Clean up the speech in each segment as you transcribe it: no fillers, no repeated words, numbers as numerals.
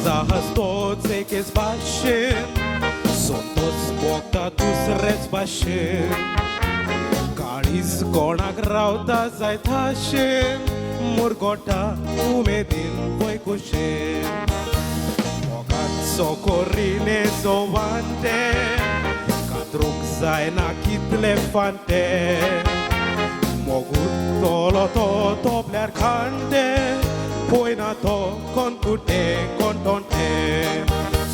काळजा हसतोच एकेच भाशेन, संतोच भोगता दुसरेच भाशेन. काळीज कोणाक रावता जायत आशेन, मुरगोटा उमेदीन पय कुशेन. मोगाचो कोरिने जोवांते, कातरूंक जायना कितले फांते. मोगुरतलो तो तोपल्यार खांदे, पळयना तो कोण कुटे कोण तोंटे.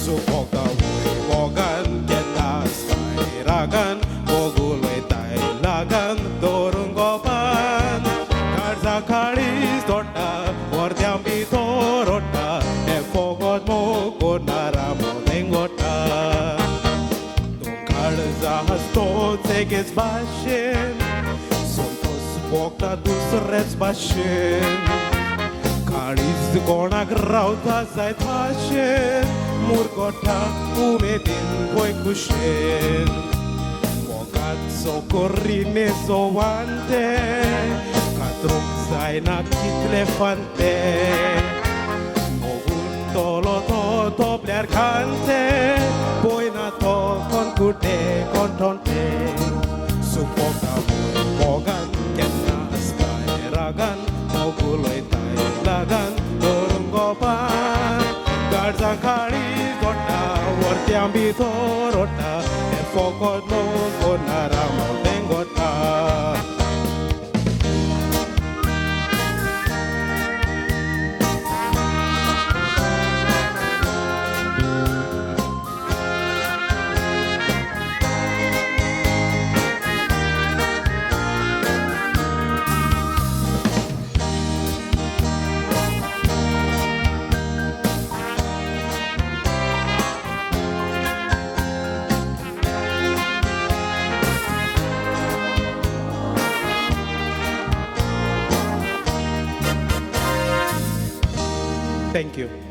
सुपोगा वय मोगान केन्ना आसताय रागान, मोग उलयताय लागान दवरूंक गोपान. काळजा काळीज दोडटा, वर्द्यां भितर ओडटा, हें फोगत मोग कोनारा मोदेंगोटा. तूं काळजा हसतोच एकेच भाशेन, संतोष भोगता दुसरेच भाशेन. काळीज कोणाक रावता जायत आशेन, मुरगोटा उमेदीन पय कुशेन. मोगाचो कोरिने जोवांते, कातरूंक जायना कितले फांते. मोगुरतलो तो तोपल्यार खांदे, पळयना तो कोण कुटे कोण तोंटे. सुपोगा वय मोगान केन्ना आसताय रागान, मोग उलयताय लागान दवरूंक गोपान. काळजा काळीज दोडटा, वर्त्यां भितर ओडटा, हें फोगत मोग कोनारा मोदेंगोटा. Thank you.